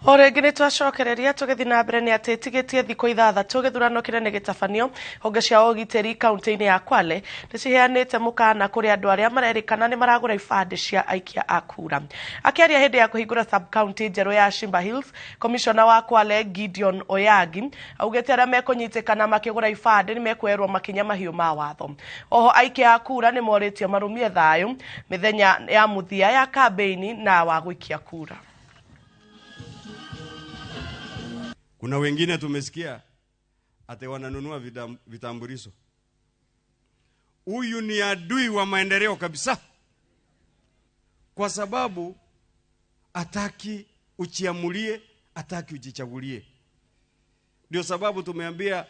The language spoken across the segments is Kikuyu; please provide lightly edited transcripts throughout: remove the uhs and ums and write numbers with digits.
O rĩngĩ nĩ twacokereria tũgĩthiĩ na mbere nĩ atĩ tigĩtie thikũ 6 gĩthurano kĩnene gĩtabanio. Honge cia ũgitĩri kaunti-inĩ ya Kwale nĩ ciheanĩte mũkana kũrĩ andũ arĩa marerĩkana nĩ maragũra ibandĩ cia aikia a kura. Akĩaria hĩndĩ ya kũhingũra sub-county njerũ ya Shimba Hills, Komishona wa Kwale Gideon Oyagi augĩte arĩa mekũnyitĩkana makĩgũra ibandĩ nĩ mekuoerwo makinya mahiũ ma watho. Oho aikia a kura nĩ morĩtio marũmie thayũ mĩthenya ya mũthia ya kambĩini na wa gũikia kura. Kuna wengine tumesikia ate wananunua vitambulisho. Huyu ni adui wa maendeleo kabisa, kwa sababu hataki uchiamulie, hataki ujichagulie. Ndio sababu tumeambia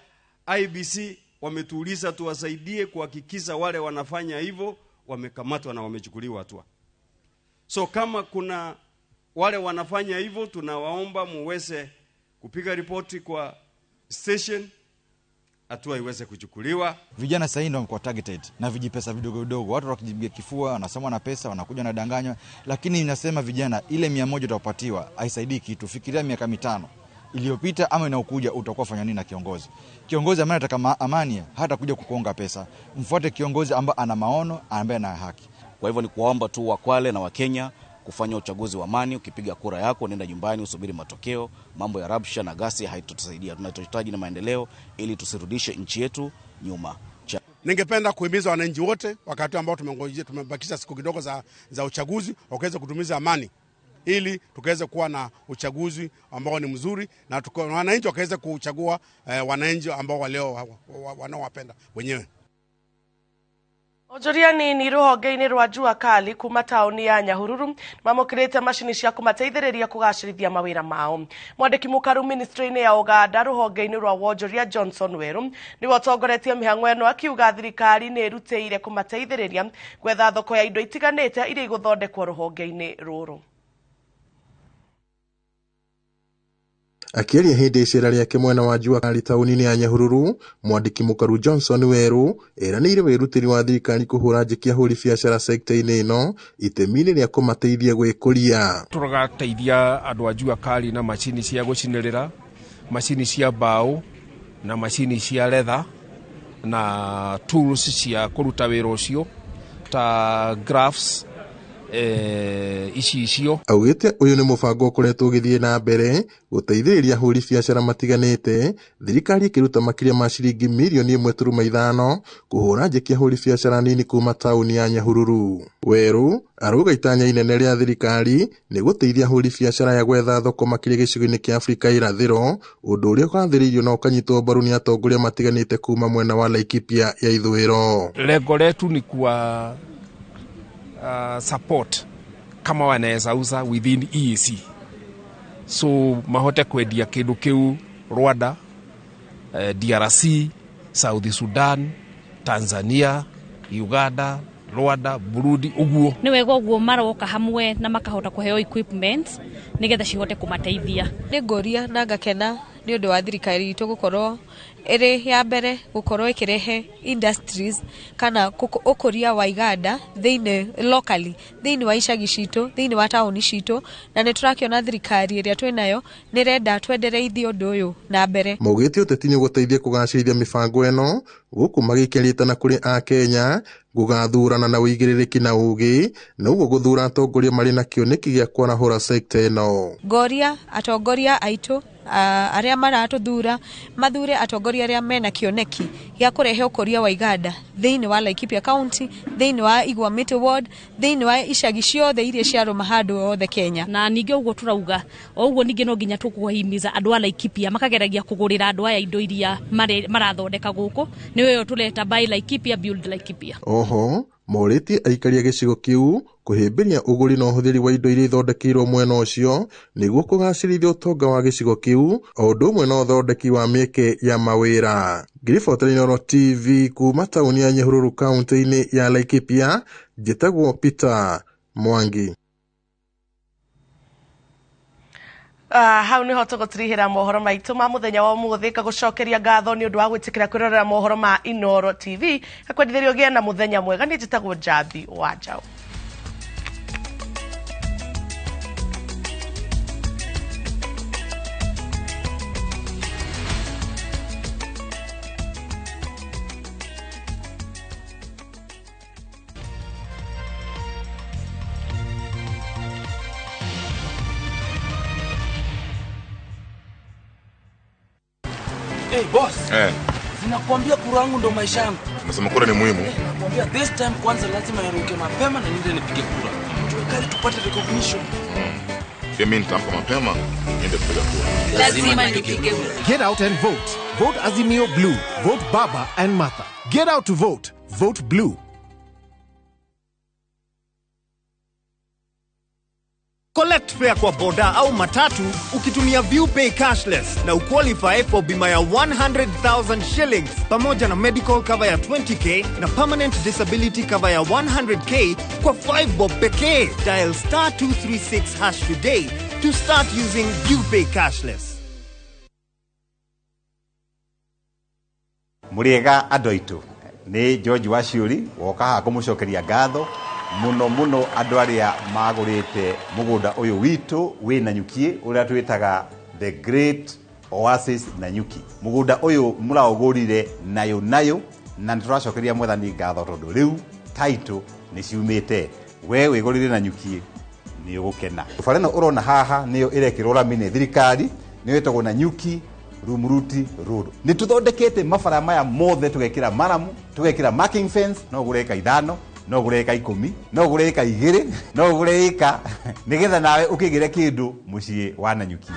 IEBC, wametuuliza tuwasaidie kuhakikisha wale wanafanya hivyo wamekamatwa na wamechukuliwa hatua. So kama kuna wale wanafanya hivyo, tunawaomba muweze kupiga ripoti kwa station, hatua iweze kuchukuliwa. Vijana sasa hivi ndio wamekuwa targeted na vijipesa vidogo vidogo. Watu wakijipiga kifua, wanasema na pesa, wanakuja wanadanganywa. Lakini ninasema vijana, ile 100 utapatiwa haisaidii kitu. Fikiria miaka 5 iliyopita ama inayokuja utakuwa fanya nini na kiongozi? Kiongozi ambaye anataka amani hata kuja kukuonga pesa. Mfuate kiongozi ambaye ana maono, ambaye ana haki. Kwa hivyo ni kuwaomba tu wa Kwale na wa Kenya kufanya uchaguzi wa amani. Ukipiga kura yako nenda nyumbani usubiri matokeo. Mambo ya rabsha na ghasia haitotusaidia. Tunachohitaji ni maendeleo ili tusirudishe nchi yetu nyuma. Ningependa kuhimiza wananchi wote wakati ambao tumebakisha siku kidogo za uchaguzi, wakaweze kutumiza amani ili tukaweze kuwa na uchaguzi ambao ni mzuri na wananchi wakaweze kuchagua wananchi ambao wanaowapenda wenyewe. Onjoria nini rũhonge-inĩ rwa Jua Kali kuma taũni ya Nyahururu mamũkĩrĩte macini cia kũmateithĩrĩria kũgacĩrithia mawĩra mao. Mwandĩki mũkaru ministry-inĩ ya Ũganda rũhonge-inĩ rwa wonjoria Johnson Weru nĩwe ũtongoretie mĩhang'o ĩno, akiuga thirikari nĩ ĩrutĩire kũmateithĩrĩria gwetha thoko ya indo itiganĩte iria igũthondekwo rũhonge-inĩ rũrũ. Akĩaria hĩndĩ icera rĩake mwena wa Jua Kali taũni-inĩ ya Nyahururu, mwandĩki mũkaru Johnson Weru eranĩire wĩrutĩri wa thirikari kũhũra njeki ahũri biacara sekta-inĩ ĩno itemi-inĩ rĩa kũmateithia gwĩkũria. Tũrateithia andũ a Jua Kali na macini cia gũcinĩrĩra, macini cia mbaũ na macini cia leather na tools cia kũruta wĩra ũcio ta graphs, ici icio. Augĩte ũyũ nĩ mũbango ũkoretwo ũgĩthiĩ na mbere gũteithĩrĩria ahũri biacara matiganĩte, thirikari ĩkĩruta makĩria ma ciringi mirioni 1.5 kũhũra njeki ahũri biacara nini kuma taũni ya Nyahururu. Weru arauga itanya inene rĩa thirikari nĩ gũteithia ahũri biacara ya gwetha thoko makĩria gĩcigo-inĩ kĩa Afrika irathĩro, ũndũ ũrĩa ũgathĩrĩirio na ũkanyitwo mbaru nĩ atongoria matiganĩte kuma mwena wa Laikipia ya ithũĩro. Lengo letu ni kuwa support kama wanaweza uza within EAC, so mahote kwendia kindu kiu Rwanda, DRC, South Sudan, Tanzania, Uganda, Rwanda, Burundi uguo. Ni wega uguo maroka hamwe na makahota kuheo equipment nigetha cihote kumateithia. Ni ngoria na ngakena ni undu wa thirikari itu gukorwo iri ya mbere gukorwo ikirehe industries kana ukuria wa iganda thiini locally thiini wa icagi citu thiini wa tauni citu, na ni turakiona thirikari iria twinayo ni renda twendereithie undu uyu na mbere. Maugĩte ũteti nĩ ũgũteithia kũgacĩrithia mĩbango ĩno gũkũ magĩkĩrĩte na kũrĩ Akenya gũgathurana na ũigĩrĩrĩki na ũgĩ, na ũguo gũthura atongoria marĩ na kĩoneki gĩa kwarahũra sekta ĩno. Ngoria atongoria aitũ arĩa maratũthura mathure atongoria arĩa mena kĩoneki gĩa kũrehe ũkũria wa iganda thĩinĩ wa Laikipia County, thĩinĩ wa Igwamiti Ward, thĩinĩ wa icagi ciothe iria ciarũma handũ hothe Kenya. Na ningĩ ũguo tũrauga o ũguo ningĩ no nginya tũkũhimiza andũ a Laikipia makageragia kũgũrĩra andũ aya indo iria marathondeka gũkũ, nĩyo tũreta buy Laikipia build Laikipia. Oho morĩtie aikari a gĩcigo kĩu kũhĩmbĩria ũgũri na ũhũthĩri wa indo iria ithondekeirwo mwena ũcio nĩguo kũgacĩrithia ũtonga wa gĩcigo kĩu o ũndũ ũmwe na ũthondeki wa mĩeke ya mawĩra. Ngĩribotera Inooro TV kuma taũni ya Nyahururu kaunti-inĩ ya Laikipia, njĩtagwo Peter Mwangi. Hau niho tũgũtirihĩra mohoro maitũ ma mũthenya wa ũmũthĩ. Ngagũcokeria ngatho nĩ ũndũ wa gwĩtĩkĩra kwĩrorera mohoro ma Inooro TV. Ngakwendithĩria ũgĩe na mũthenya mwega. Niĩ njĩtagwo Njambi wa Njaũ. Hey boss. Sinakwambia kura yangu ndo maisha yangu. Unasema kura ni muhimu? Nakwambia this time kwanza lazima niruke mapema na niende nipige kura. Tuwekali tupate recognition. Pia mimi nitaamka mapema niende kupiga kura. Lazima nipige kura. Get out and vote. Vote Azimio Blue. Vote Baba and Martha. Get out to vote. Vote Blue. Collect fare kwa boda au matatu ukitumia ViewPay cashless na uqualify for bima ya 100,000 shillings pamoja na medical cover ya 20k na permanent disability cover ya 100k kwa 5 bob pekee. Dial star 236 hash today to start using ViewPay cashless. Muriega andũ aitũ, nĩ George Waciũri woka haha kũmũcokeria ngatho muno muno andũ arĩa magũrĩte mũgũnda ũyũ witũ wĩ Nanyuki ũrĩa twĩtaga The Great Oasis Nanyuki. Mũgũnda ũyũ mũraũgũrire nayo nayo na nĩ tũracokeria mwathani ngatho tondũ rĩu title nĩ ciumĩte. We wĩgũrire Nanyuki nĩ ũgũkena. Bara ĩno ũrona haha nĩyo ĩrekĩrwo rami nĩ thirikari, nĩyo ĩtagwo Nanyuki Rumuruti Road. Nĩ tũthondekete mabara maya mothe, tũgekĩra maramu, tũgekĩra marking fence, no ũgũre ĩka 5, no ũgũre ĩka 10, no ũgũre ĩka 2, no ũgũre ĩka nĩgetha nawe ũkĩgĩre kĩndũ mũciĩ wa Nanyuki.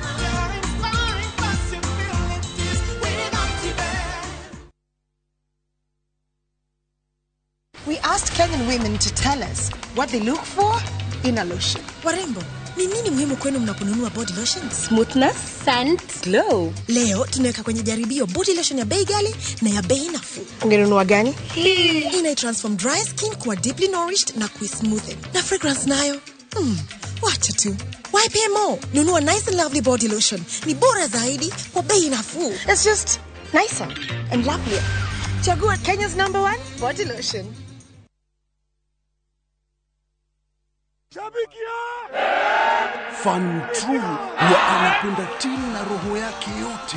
We asked Kenyan women to tell us what they look for in a lotion. Warembo, ni nini muhimu kwenu mnaponunua body lotion? Smoothness, scent, glow. Leo tunaweka kwenye jaribio body lotion ya bei ghali na ya bei nafuu. Ungenunua gani? Hii ina transform dry skin kuwa deeply nourished na kuismoothen. Na fragrance nayo? Wacha tu. Why pay more? Nunua nice and lovely body lotion. Ni bora zaidi kwa bei nafuu. It's just nicer and lovelier. Chagua Kenya's #1 body lotion. Fan True huwa anapenda timu na roho yake yote.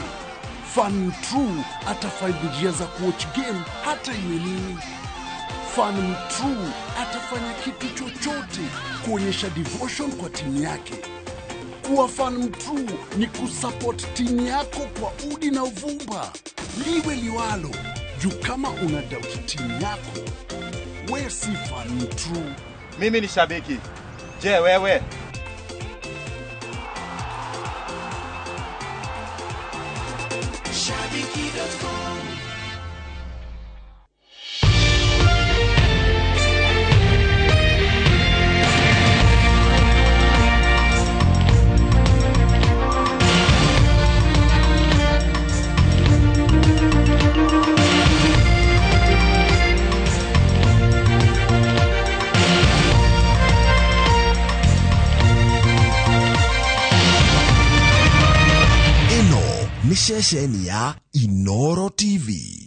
Fan True atafind njia za kuwatch game hata iwe nini. Fan True atafanya kitu chochote kuonyesha devotion kwa timu yake. Kuwa fan true ni kusupport timu yako kwa udi na uvumba. Liwe liwalo, juu kama una doubt timu yako, we si fan true. Mimi ni shabiki. Je, wewe? Shabiki.com. Ceceni ya Inoro TV.